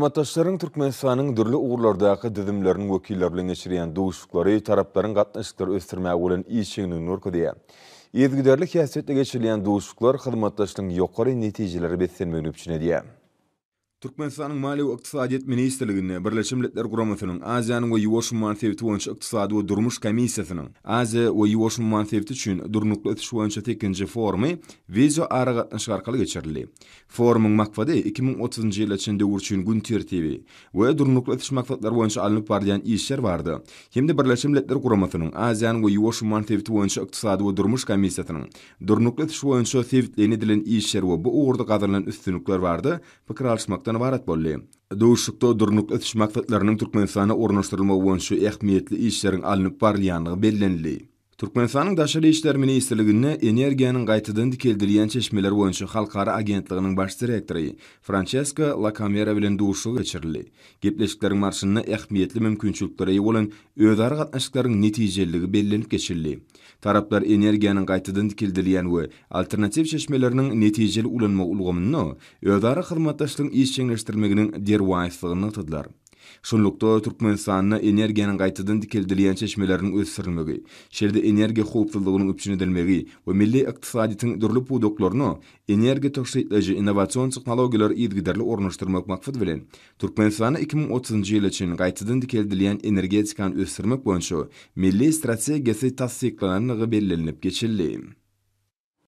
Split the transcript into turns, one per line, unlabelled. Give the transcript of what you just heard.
Hyzmatdaşlaryň Türkmenistanyň dürli ugurlardaky düzümleriniň wekilleri bilen geçirýän duşuşyklary taraplaryň gatnaşyklary ösdürmäge bolan işjeňligini görkezýär. Yzygiderli häsiýetde geçirilýän duşuşyklar hyzmatdaşlygyň ýokary netijelere beslenmegini üpjün edýär. Türkmenistanyň Maliýe we ykdysadyýet ministrliginde Birleşen Milletler Guramasynyň Aziýanyň we Ýuwaş umman sebiti boýunça ykdysady we durmuş komissiýasynyň Aziýa we Ýuwaş umman sebiti üçin durnukly ösüş boýunça sekizinji forumy wideoaragatnaşyk arkaly geçirildi. Forumyň maksady 2030-njy ýyla çenli döwür üçin gün tertibi we Durnukly ösüş maksatlary boýunça alnyp barylýan işler barada hem-de Birleşen Milletler Guramasynyň Aziýanyň we Ýuwaş umman sebiti boýunça ykdysady we durmuş komissiýasynyň durnukly ösüş boýunça sebitleýin edilen işler we bu ugurda gazanylan üstünlikler barada pikir alyşmakdan ybarat boldy. Duşuşykda Durnukly ösüş maksatlarynyň Türkmenistanda ornaşdyrylmagy boýunça ähmiýetli işleriň alnyp barylýandygy bellenildi. Türkmenistanyň Daşary işler ministrliginde Energiýanyň gaýtadan dikeldilýän çeşmeleri boýunça halkara agentliginiň baş direktory Françesko Lakamera bilen duşuşygy geçirildi. Gepleşikleriň barşynda ähmiýetli mümkinçiliklere eýe bolan özara gatnaşyklaryň netijeliligi bellenip geçildi. Taraplar energiýanyň gaýtadan dikeldilýän we alternatiw çeşmeleriniň netijeli ulanmagy ulgamynda özara hyzmatdaşlygyň işjeňleşdirilmeginiň derwaýyslygyny nygtadylar. Şunlukda, Türkmenistanda energiýanyň gaýtadan dikeldilýän çeşmeleriniň ösdürilmegi, şeýle-de energiýa howpsuzlygynyň üpjün edilmegi we milli ykdysadyýetiň dürli pudaklaryna energiýa tygşytlaýjy innowasion tehnologiýalary yzygiderli ornaşdyrmak maksady bilen, Türkmenistanda 2030-njy ýyla çenli gaýtadan dikeldilýän energetikany ösdürmek boýunça Milli strategiýasy tassyklanandygy bellenilip geçildi.